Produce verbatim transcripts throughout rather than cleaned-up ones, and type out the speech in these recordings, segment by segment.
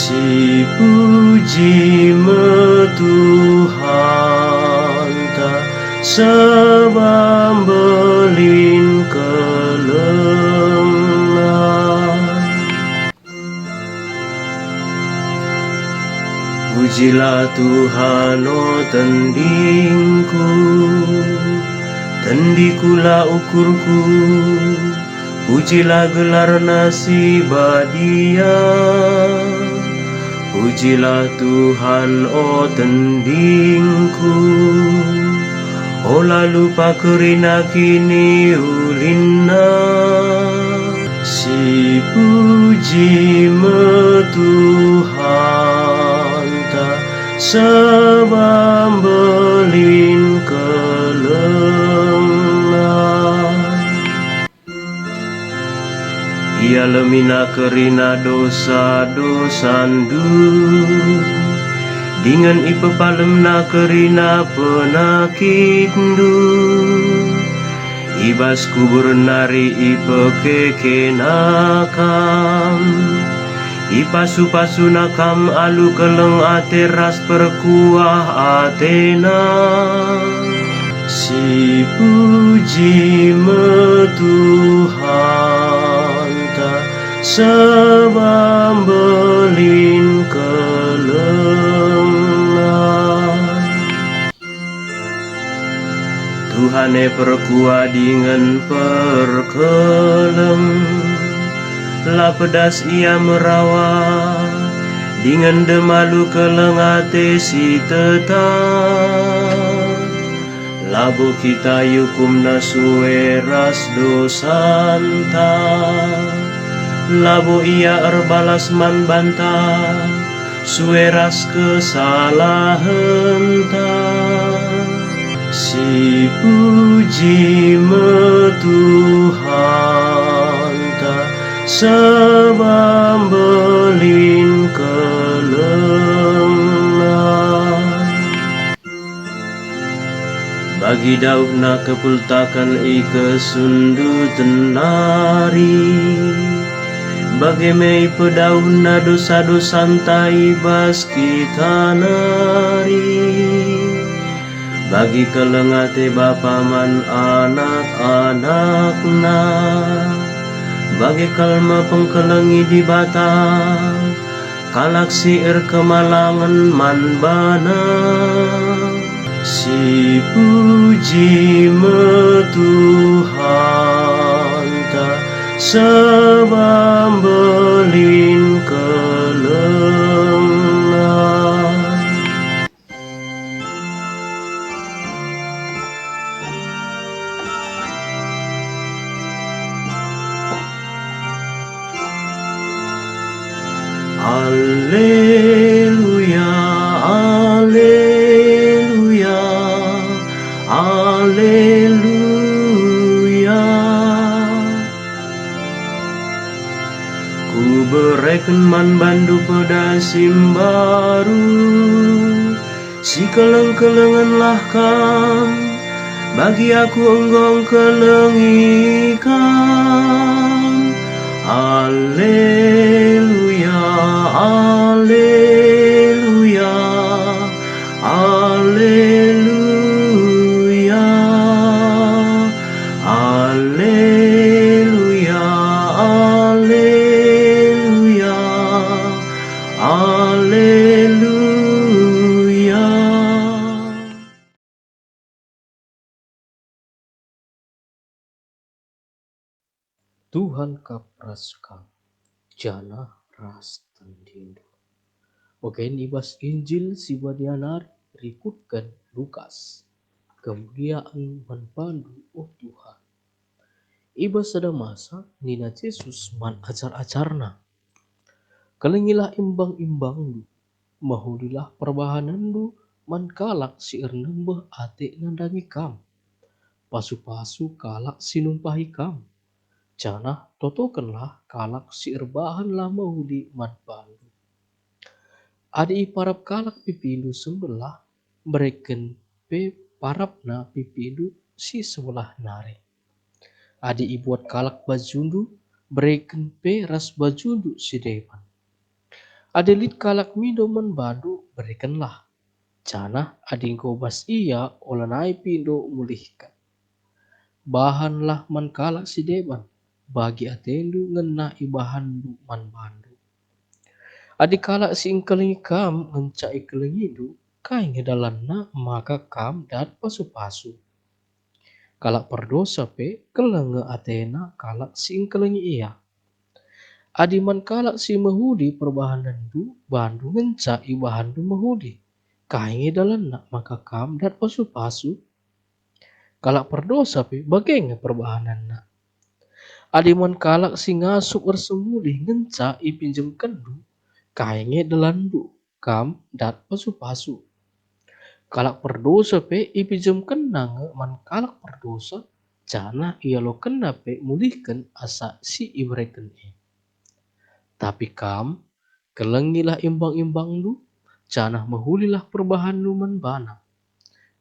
Sipuji me Tuhanta, seba mbelin kelengna. Pujilah Tuhan, o tendingku, tendikulah ukurku, pujilah gelarNa si badia. Pujilah Tuhan, o tendingku, ola lupa kerina kiniulinNa. Sipuji me Tuhanta, seba mbelin kelengna. Ialemina kerina dosa-dosandu, dingen ipepalemNa kerina penakitndu. I bas kuburen nari ipekekena kam, ipasu-pasuNa kam alu keleng ate ras perkuah ateNa. Sipuji me Tuhanta, seba mbelin kelengna. Tuhan e perkuah dingen perkeleng, la pedas Ia merawa, dingen dem alu keleng ate si tetap. Labo kita iukumNa sue ras dosanta, labo Ia erbalas man banta sue ras kesalahenta. Sipuji me Tuhanta, seba mbelin kelengna. Bagi dauhna kepultaken i kesunduten nari, bage me ipedauhna dosa-dosanta i bas kita nari. Bagi keleng ate bapa man anak-anakna, bage kal me pengkelengi Dibata kalak si erkemalangen man baNa. Sipuji me Tuhanta, seba mbelin kelengna. Alleluia, alleluia, alleluia. Kubereken man baNdu peda si mbaru. Sikeleng-kelengenlah Kam, bagi aku enggo ngkelengi Kam. Alleluia, alleluia, alleluia. Alleluia, alleluia, alleluia. Tuhan kap ras kam, janah ras tendindu. Ogen i bas Injil si Badia nari rikutken Lukas. Kemuliaan man baNdu, o Tuhan. I bas sada masa nina Jesus man ajar-ajarNa, "Kelengilah imbang-imbangndu, mehulilah perbahanenndu man kalak si ernembeh ate nandangi kam. Pasu-pasu kalak si numpahi kam, janah totokenlah kalak si erbahan la mehuli man bandu. Adi iparap kalak pipindu sembellah, bereken pe parapna pipindu si sebelah nari. Adi ibuat kalak bajundu, bereken pe ras bajundu si deban. Adi lit kalak mindo man bandu, berekenlah, janah adi enggo bas ia, olanai pindo mulihken. Bahanlah man kalak si deban, bagi atendu ngena ibahanndu man bandu. Adi kalak si engkelengi kam ngenca ikelengindu, kai nge dalanna maka kam dat pasu-pasu? Kalak perdosa pe keleng nge atena kalak si engkelengi ia. Adi man kalak si mehuli perbahanenndu, bandu ngenca ibahanndu mehuli, kai nge dalanna maka kam dat pasu-pasu? Kalak perdosa pe bage nge perbahanenna. Adi man kalak si ngasup ersemulih ngenca ipinjemkenndu, kai nge dalanndu kam dat pasu-pasu? Kalak perdosa pe ipinjemkenna nge man kalak perdosa, janah ialokenna pe mulihken asa si ibereken e. Tapi kam, kelengilah imbang-imbangndu, janah mehulilah perbahanndu man bana.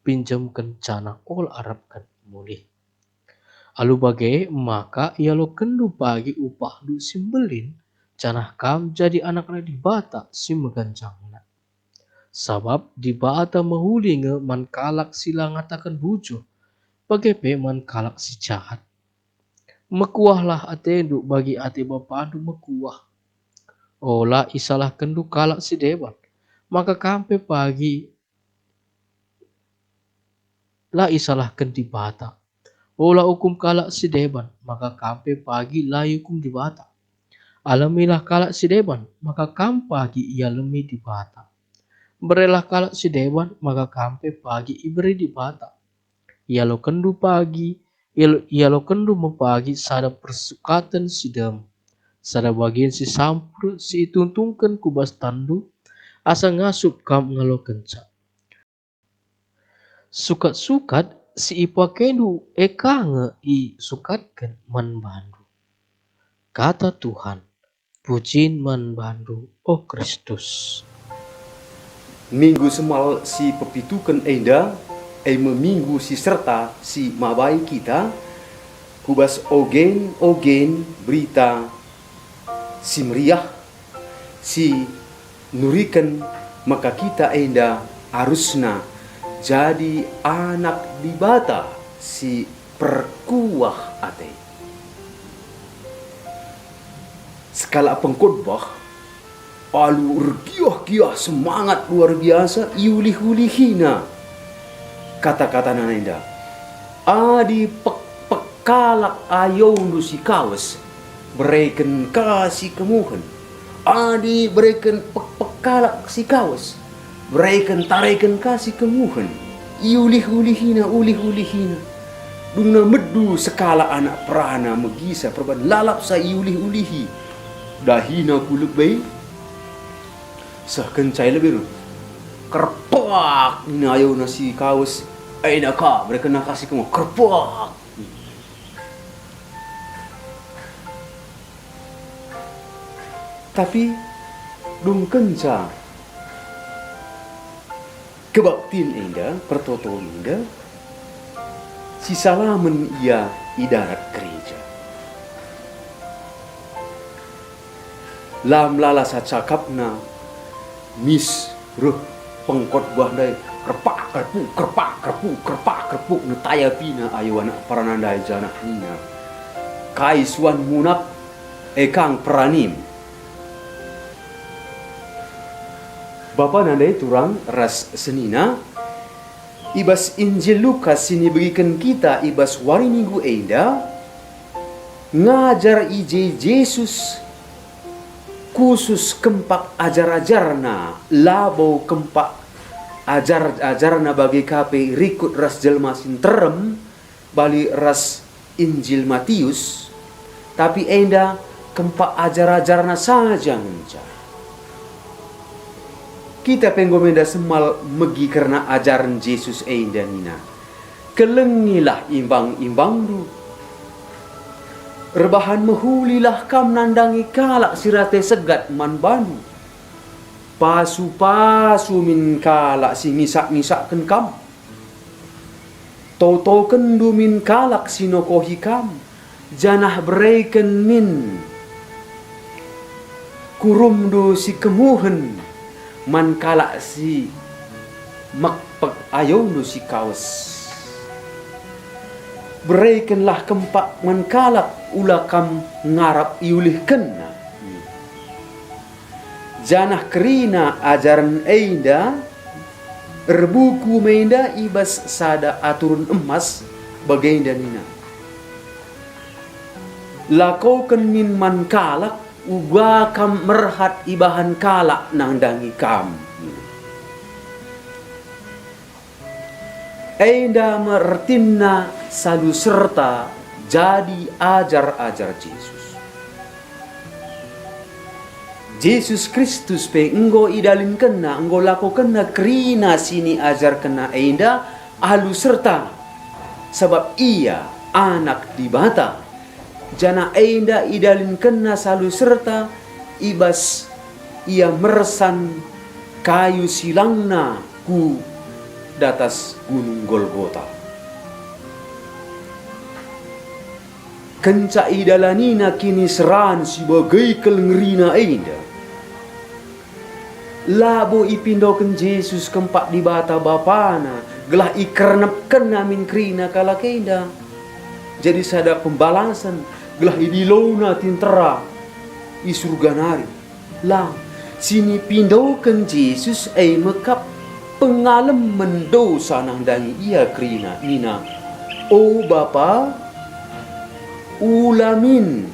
Pinjemken janah ola arapken mulih. Alu bage maka ialokenndu pagi upahndu si mbelin, janah kam jadi anak-anak Dibata si meganjangna. Sabap Dibata mehuli nge man kalak si la ngataken bujur, bage pe man kalak si jahat. Mekuahlah atendu bagi ate bapandu mekuah. Ola isalahkenndu kalak si deban, maka kam pe pagi la isalahken Dibata. Ola ukum kalak si deban, maka kam pe pagi la iukum Dibata. Alemilah kalak si deban, maka kam pagi ialemi Dibata. Berelah kalak si deban, maka kam pe pagi ibere Dibata. Ialokenndu pagi, ial-, ialokenndu me pagi sada persukaten si dem, sada bagin si sampur si ituntungken ku bas tanndu, asa ngasup kam ngalokenca. Sukat-sukat si ipakendu e ka nge isukatken man bandu. Kata Tuhan. Pujin man bandu, o Kristus. Minggu Semal si pepituken enda, e me minggu si serta si mabai kita, ku bas ogen-ogen Berita Si Meriah, si nuriken maka kita enda arusna jadi anak Dibata si perkuah ate. Sekalak pengkhotbah alu ergiah-giah semangat luar biasa iulih-ulihina kata-katana enda, "Adi pek-, pekalak ayondu si kawes, bereken ka si kemuhen. Adi bereken pek-, pekalak si kawes, bereken tareken ka si kemuhen." Iulih-ulihina, ulih-ulihina. Dungna medu sekalak anak perana megisa perban lalap sa iulih-ulihi. Dahina ku lebe, seh kenca i lebe, kerpak nina ayona si kawes, "Enda ka, berekenna ka si kemuhen, kerpak." Tapi dungkenca kebaktin enda, pertoton enda, sisalamen ia i darat gereja. Lam lala sacakapna, mis reh pengkhotbah ndai, kerpak, kerpuk, kerpak, kerpuk, kerpak, kerpuk, netayapina ayo anak perana ndai janah nina, "Kai suan munak, e kang peranim?" Bapana ndai turang ras senina, i bas Injil Lukas si nibegiken kita i bas wari Minggu enda, ngajar i je Jesus khusus kempak ajar-ajarNa, labo kempak ajar-ajarNa bage ka pe rikut ras jelma si nterem, bali ras Injil Matius, tapi enda kempak ajar-ajarNa saja ngenca. Kita pe enggo menda semal megi kerna ajaren Jesus enda nina, "Kelengilah imbang-imbangndu. Erbahan mehulilah kam nandangi kalak si rate segat man bandu. Pasu-pasu min kalak si ngisak-ngisakken kam. Totokenndu min kalak si nokohi kam, janah bereken min Kurumndu si kemuhen man kalak si mekpek ayondu si kawes. Berekenlah kempak man kalak, ula kam ngarap iulihkenna. Janah kerina ajaren enda erbuku menda i bas sada aturen emas, bagenda nina, "Lakoken min man kalak, uga kam merhat ibahan kalak nandangi kam." Enda me ertina salu serta jadi ajar-ajar Jesus. Jesus Kristus pe enggo idalinkenna, enggo lakokenna kerina si niajarkenna enda alu serta, sabap Ia Anak Dibata. Janah enda idalinkenna salu serta i bas Ia mersan kayu silangna ku datas Gunung Golgota. Kenca idalanina kiniseran si bage kal ngerina enda, labo ipindoken Jesus kempak Dibata Bapana gelah ikernepkenna min kerina kalak enda jadi sada pembalasen gelah idilona tintera i Surga nari. La, si nipindoken Jesus e me kap pengalemen dosa nandangi Ia kerina nina, "O Bapa, ula min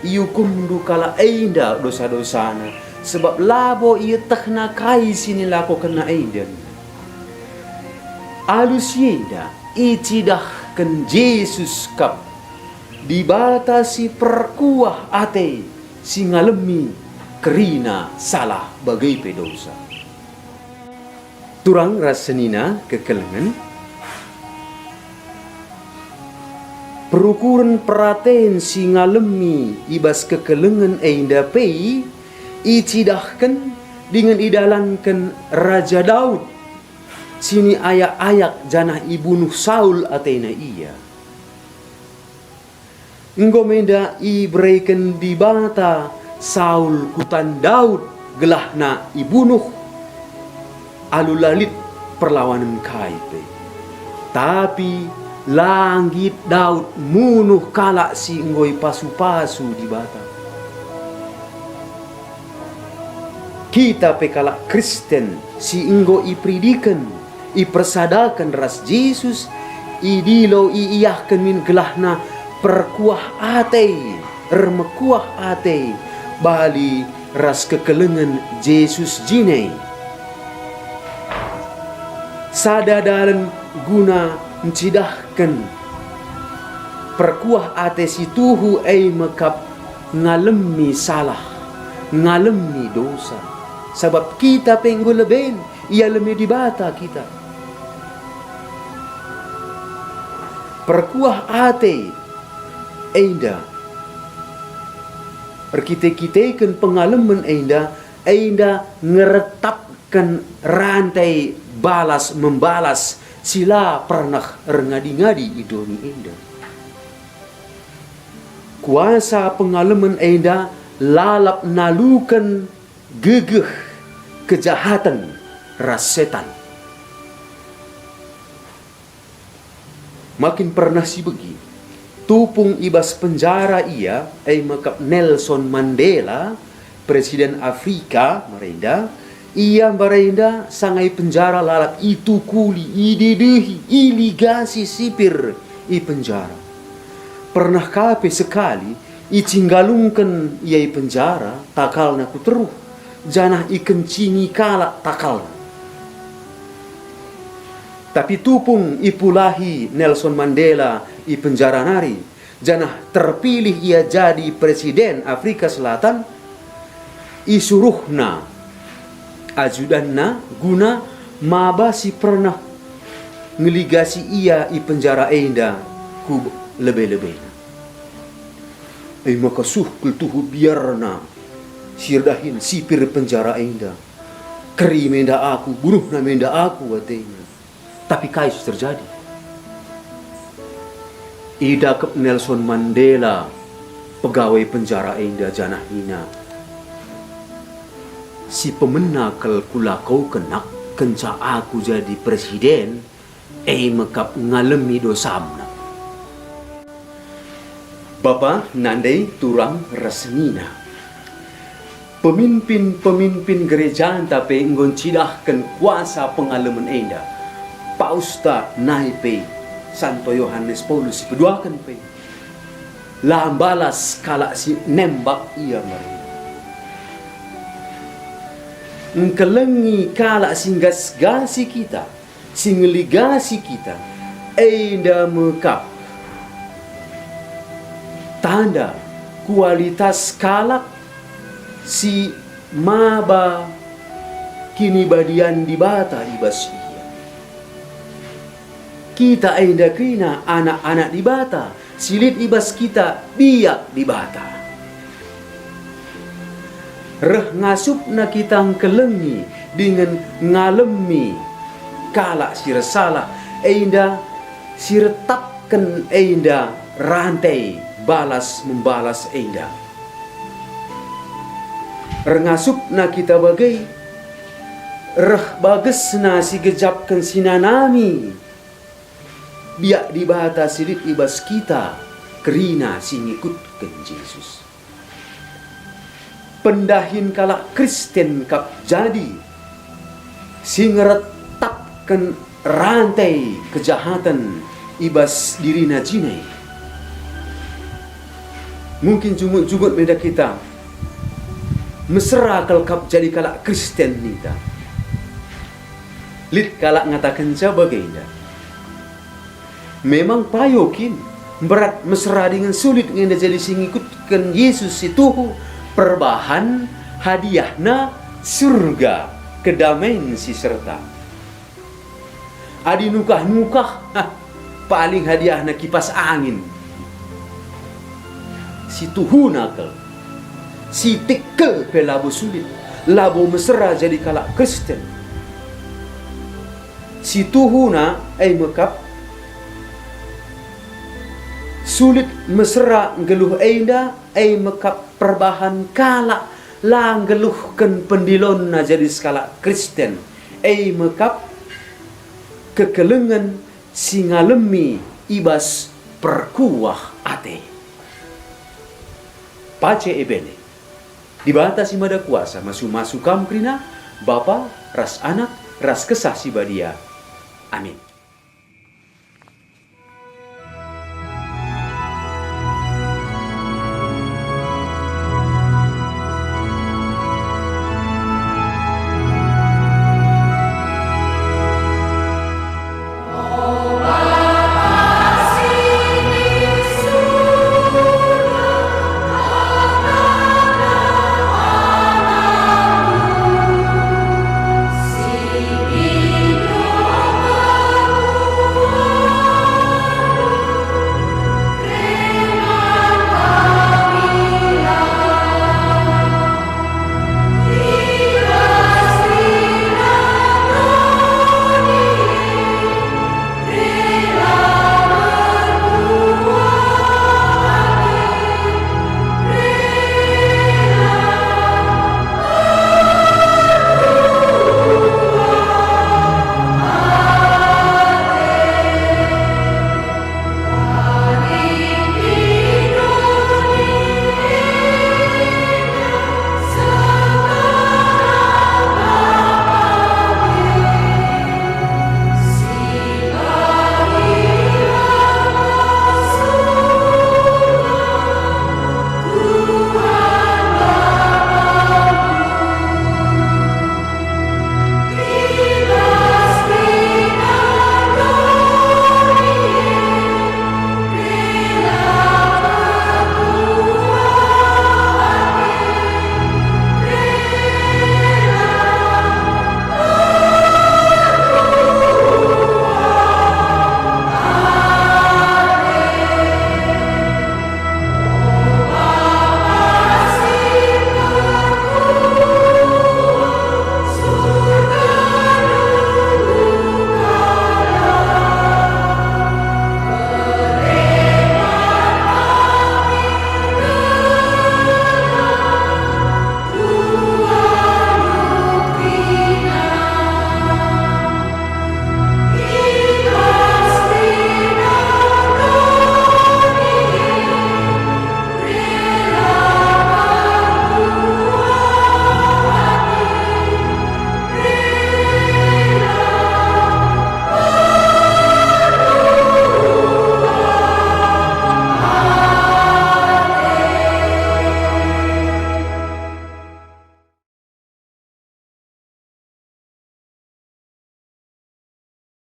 iukumNdu kalak enda dosa-dosana, sebab labo ietehna kai si nilakokenna enda." Alu si enda icidahken Jesus kap Dibata si perkuah ate, si ngalemi kerina salah bage pe dosa. Turang ras senina kekelengen, perukuren peraten si ngalemi i bas kekelengen enda pe icidahken dingen idalanken Raja Daud, si niayak-ayak janah ibunuh Saul atena ia. Enggo menda ibereken Dibata Saul ku tan Daud gelahna ibunuh alu la lit perlawanen kai pe. Tapi la nggit Daud munuh kalak si enggo ipasu-pasu Dibata. Kita pe kalak Kristen si enggo iperidiken, ipersadaken ras Jesus, idilo iiahken min gelahna perkuah ate, ermekuah ate, bali ras kekelengen Jesus jine. Sada dalen guna ncidahken perkuah ate si tuhu e me kap ngalemi salah, ngalemi dosa. Sabap kita pe enggo leben, ialemi Dibata kita. Perkuah ate enda erkite-kiteken pengalemen enda, enda ngeretapken rantai balas-membalas si la pernah erngadi-ngadi i doni enda. Kuasa pengalemen enda lalap naluken gegeh, kejahaten, ras setan. Ma kin pernah sibegi, tupung i bas penjara ia, e me kap Nelson Mandela, Presiden Afrika, mbarenda, ia mbarenda sanga i penjara lalap itukuli, idedehi, iligasi sipir i penjara. Pernah ka pe sekali icinggalungken ia i penjara, takalna ku teruh, janah ikencingi kalak takalna. Tapi tupung ipulahi Nelson Mandela i penjara nari, janah terpilih ia jadi Presiden Afrika Selatan, isuruhna ajudanna guna maba si pernah ngeligasi ia i penjara enda ku lebe-lebena. E maka seh kal tuhu biarna si erdahin sipir penjara enda. Keri menda aku, bunuhna menda aku, atena. Tapi kai si terjadi? Idakep Nelson Mandela pegawai penjara enda janah nina, Si pemena kal kulakoken nak kenca aku jadi presiden, e me kap ngalemi dosamna. Bapa, nande, turang, ras senina. Peminpin-peminpin gerejanta pe enggo ncidahken kuasa pengalemen enda. Pausta nai pe, Santo Yohanes Paulus si peduaken pe. La mbalas kalak si nembak ia merina. Engkelengi kalak si nggas-gasi kita, si ngeligasi kita, enda me kap tanda kualitas kalak si maba kinibadian Dibata i bas ia. Kita enda kerina anak-anak Dibata, si lit i bas kita biak Dibata. Reh ngasupna kita ngkelengi dingen ngalemi kalak si ersalah, enda si retapken enda rante balas membalas enda. Reh ngasupna kita bage, reh bagesna si gejapken si nanami biak Dibata si lit i bas kita kerina si ngikutken Jesus. Pendahin kalak Kristen kap jadi si ngeretapken rante kejahaten i bas dirina jine. Mungkin jungut-jungut me enda kita mesera kal kap jadi kalak Kristen ninta. Lit kalak ngatakenca bagenda. Memang payo kin, mberat mesera dingen sulit nge enda jadi si ngikutken Jesus si tuhu, perbahan hadiahna surga, kedamen si serta. Adi nukah-nukah, hah, paling hadiahna kipas angin. Si tuhuna kal, si tikel pe labo sulit, labo mesera jadi kalak Kristen. Si tuhuna e me kap, sulit mesera nggeluh enda e me kap perbahan kalak la nggeluhken pendilonna jadi sekalak Kristen, e me kap kekelengen si ngalemi i bas perkuah ate. Pace ebene. Dibata si Mada Kuasa masu-masu kam kerina, Bapa, ras Anak, ras Kesah Si Badia. Amin.